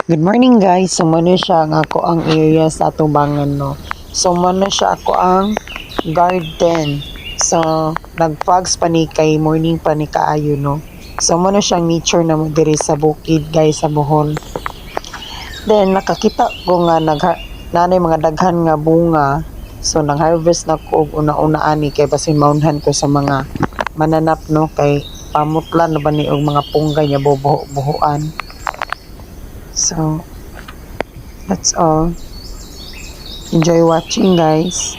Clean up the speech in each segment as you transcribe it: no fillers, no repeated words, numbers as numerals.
Good morning, guys. So mao na siya ang ako ang area sa atubangan, no. So mao na siya ako ang garden. So nag-fogs pa ni kay morning pa ni kaayo, no. So mao na siyang nature na mo diri sa bukid, guys, sa Bohol. Then nakakita ko nga nag nanay mga daghan nga bunga. So nang harvest na ko og una-una ani kay basin maunhan ko sa mga mananap, no, kay pamutlan na ba ni og mga punggay niya bubuho-buhuan. So that's all. Enjoy watching, guys.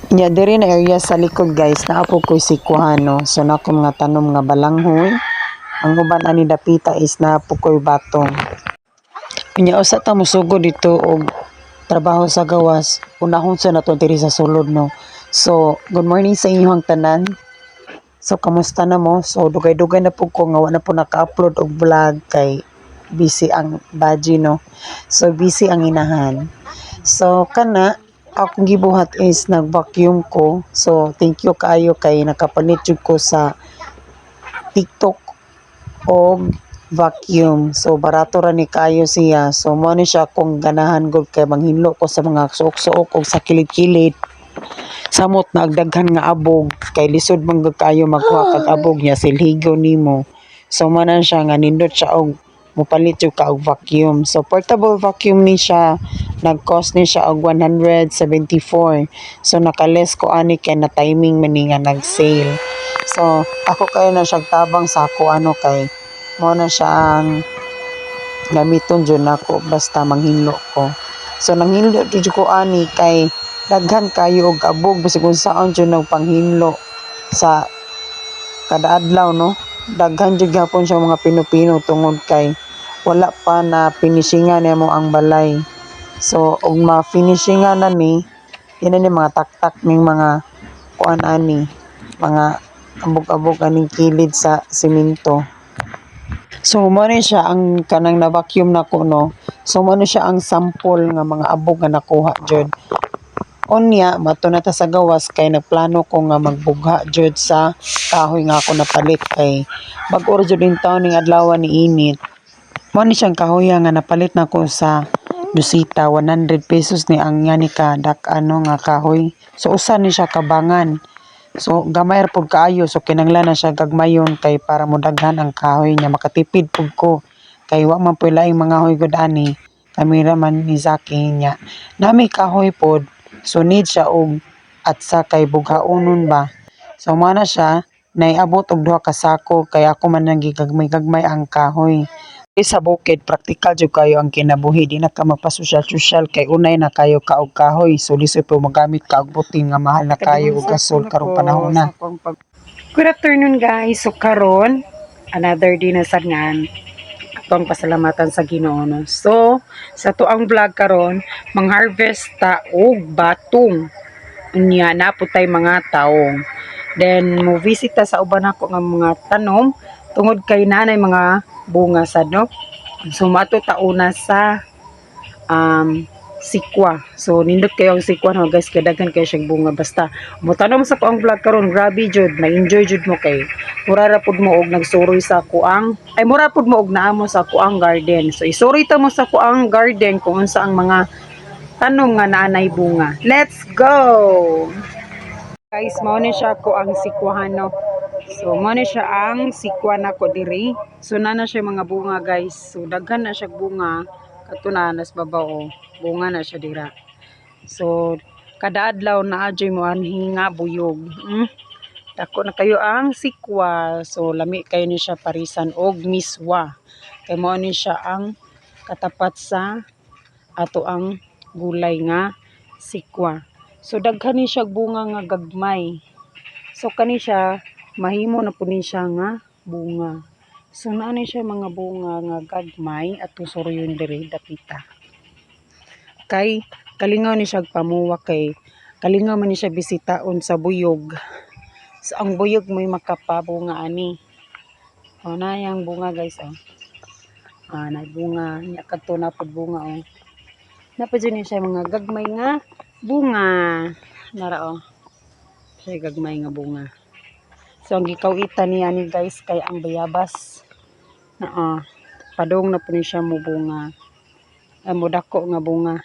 Nya diri na area sa likod, guys, naa po ko'y sikwahano. So naa ko mga tanom nga balanghoy. Ang uban ani dapita is naa po ko'y batong. Unya usa ta mosugod dito og trabaho sa gawas, unahon sa nato diri sa sulod, no. So good morning sa inyong tanan. So kamusta na mo? So dugay-dugay na pud ko nga wa na po naka-upload og vlog kay busy ang baji, no. So busy ang inahan. So kana akong gibuhat is nag-vacuum ko. So thank you kaayo kay nakapalit jud ko sa TikTok og vacuum. So barato ra ni kaayo siya. So mao ni siya akong ganahan gud kay manghinlo ko sa mga suok-suok og sa kilid-kilid. Samot na og daghan nga abog kay lisod man gud kaayo magkuha kag abog niya silhigo nimo. So mao na siya nga nindot siya og mopalit jud ka og vacuum. So portable vacuum ni siya, nag-cost ni siya og 174. So naka-less ko ani kay na timing man ni nga nag-sale. So ako kayo na siya tabang sa ako ano kay mao na siya ang gamiton jud nako basta manghinlo ko. So nanghinlo jud ko ani kay daghan kayo og abog bisag unsaon jud nagpanghinlo sa kada adlaw, no. Daghan jud gihapon siya mga pino-pino tungod kay wala pa na finishingan nimo ang balay. So og ma-finishingan na ni, yun ni mga taktak ning mga kuan ani, mga abog-abog aning kilid sa simento. So mao ni siya ang kanang na-vacuum nako, no. So mao ni siya ang sample nga mga abog nga nakuha jud. Unya mato na ta sa gawas kay nagplano ko nga magbugha jud sa kahoy nga ako napalit kay bag-o ra jud intawon ning adlaw ni init. Mao ni siyang kahoya nga napalit nako sa Dosita, 100 pesos ni ang ngani ka dak-ano nga kahoy. So usa ni siya kabangan. So gamay ra pud kaayo, so kinahanglan na siya gagmayon kay para modaghan ang kahoy niya, makatipid pud ko kay wa man puy laing mga hoy gud ani, kami ra man ni Zaki nya. Nami kahoy pod, so need siya og atsa kay bughaonon ba. So mao na siya naiabot og duha ka sako kay ako man nang gigagmay-gagmay ang kahoy. Sa bukid praktikal jud kayo ang kinabuhi, di na ka magpa-sosyal-sosyal kay unay na kayo ka og kahoy, so lisod po magamit ka og buting nga mahal na kayo og gasol karong panahon na. Good afternoon, guys. So karon another day na sad nga atong pasalamatan sa Ginoo, no. So sa to ang vlog karon, mang-harvest ta og batong. Unya naa pud tay mga taong. Then mo visit ta sa uban nako nga mga tanom tungod kay nanay mga bunga sad, no. So mato ta una sa sikwa. So nindot kayo ang sikwa, no, guys, kay daghan kayo siyang bunga basta. Motanom sa ko ang vlog karon, grabe jud, ma-enjoy jud mo kay mura ra pud mo og nagsuroy sa kuang ay mura pud mo og naamo sa kuang garden. So isuroy ta mo sa kuang garden kung unsa ang mga tanom nga naanay bunga. Let's go! Guys, mao ni siya ko ang sikwahan, no. So mao ni siya ang sikwa nako diri. So naa na siya mga bunga, guys. So daghan na siya bunga kato na nas babaw oh. Bunga na siya dira. So kada adlaw naa jud mo anhi nga buyog. Dako na kayo ang sikwa. So lami kayo ni siya parisan og miswa. Kay mao ni siya ang katapat sa ato ang gulay nga sikwa. So daghan ni siya bunga nga gagmay. So kani siya mahimo na pud ni siya nga bunga. So naa ni siya mga bunga nga gagmay ato suroyon diri dapita. Kay kalingaw ni siya pamuwa kay kalingaw man ni siya bisitaon sa buyog. So ang buyog mo'y makapabunga ani. O na yang bunga, guys, oh. Ah, nagbunga nya kadto na pud bunga oh. Napa jud ni siya mga gagmay nga bunga. Nara oh. Siya gagmay nga bunga. So ang gikawitan niya ni, guys, kay ang bayabas. Naa padung na po ni siya mo bunga. Ay, mo dako nga bunga.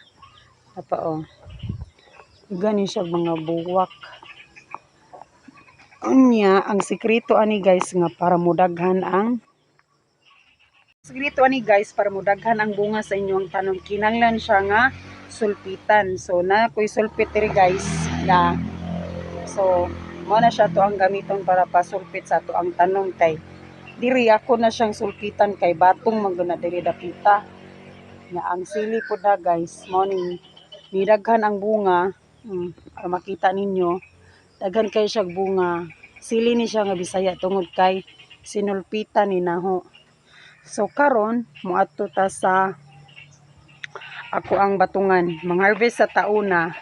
Apa oh. Gani siya mga buwak. Unya, ang sikreto ani, guys, nga para mudaghan ang sikreto ani, guys, para mudaghan ang bunga sa inyong tanom, kinahanglan siya nga sulpitan. So na ko'y sulpit diri, guys, na so mo na siya to ang gamiton para pasulpit sa ato ang tanom kay diri ako na siyang sulpitan kay batong man gud na diri dapita. Nga ang sili pud na, guys, mo ning nidaghan ang bunga, para makita ninyo daghan kay siya bunga. Sili ni siya nga Bisaya tungod kay sinulpitan ni naho. So karon moadto ta sa ako ang batungan, mangharvest sa tauna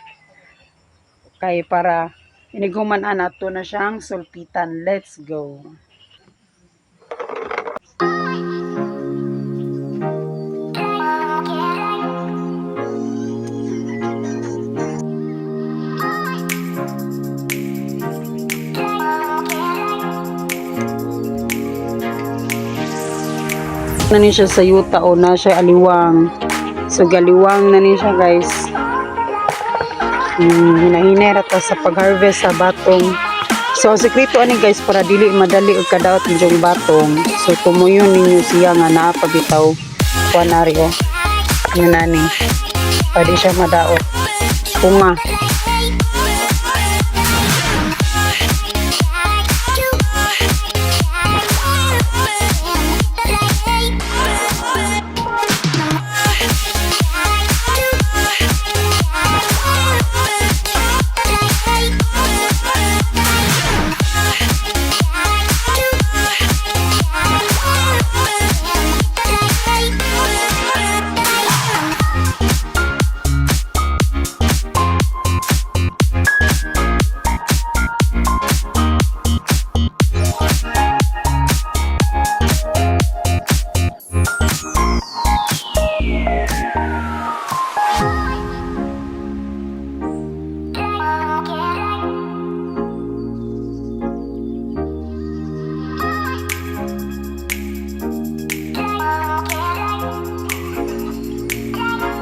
kay para inighuman ato na siyang sulpitan. Let's go. Na ni siya sa yuta o na siya aliwang. So galiwang na ni siya, guys. Hinahinay ra ta sa pag-harvest sa batong. So ang sekreto ani, guys, para dili madali og kadaot inyong batong. So tumuyon ninyo siya nga naa pa bitaw kuan ari oh. Nga nani. Pwede siya madaot. Bunga.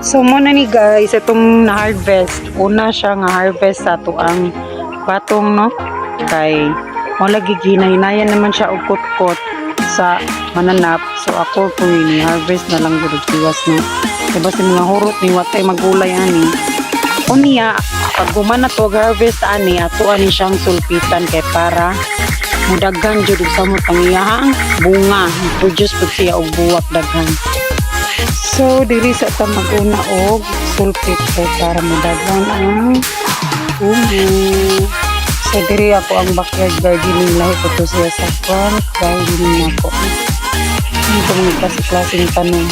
So mo na ni, guys, itong na-harvest. Una siya nga harvest sa ato ang batong, no. Kay mo lagi ginahinayan naman siya og kutkot sa mananap. So ako kung ini harvest na lang gud tiwas, no. Diba sa mga hurot ni watay magulay ani. Unya, pag human na to harvest ani, ato ani siyang sulpitan kay para mudaghan jud og samot ang iyahang bunga. Produce pud siya og buwak daghan. So diri sa ta mag-una og sulpit kay para mudaghan ang bunga. So diri ako ang backyard gardening, lahi ko to siya sa front gardening nako. Ito mga klase-klaseng tanom.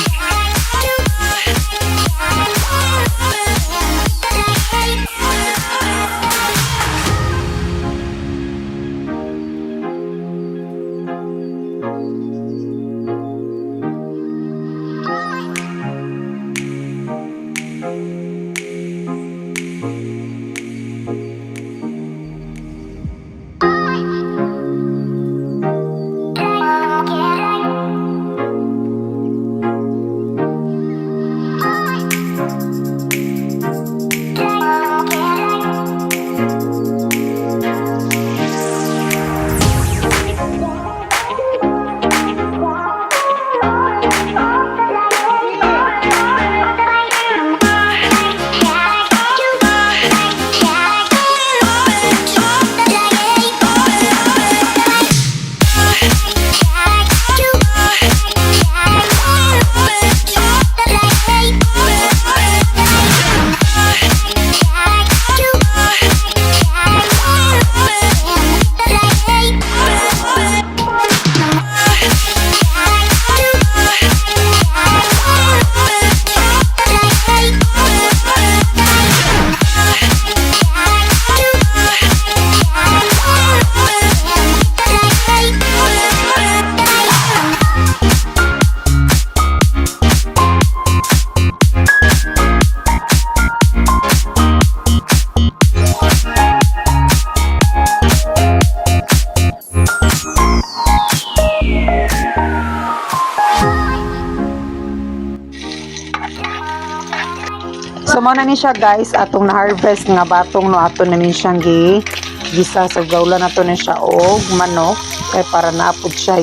So mao na ni siya, guys, atong na-harvest nga batong, no, ato na ni siyang gi gisa sa gawla nato ni siya og manok kay para naapod siya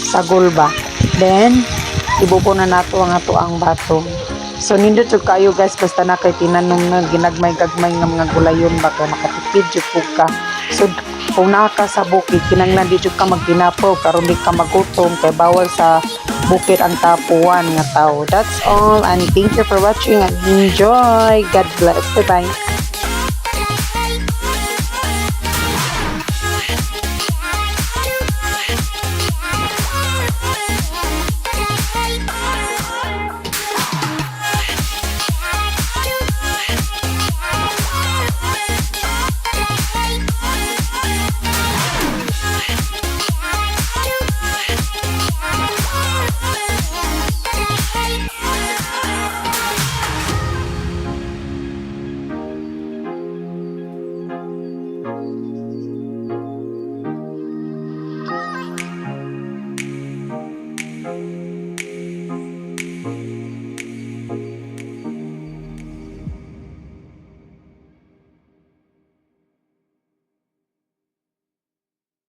sagol ba. Then ibubo na nato ang ato ang batong. So nindot jud kayo, guys, basta na kay tinanom na ginagmay-gagmay nga mga gulayon ba kay makatipid jud pud ka. So kung naa ka sa bukid, kinahanglan di jud ka magtinapaw karon di ka magutom kay bawal sa bukid ang tapuan nga tao. That's all and thank you for watching and enjoy. God bless. Bye-bye.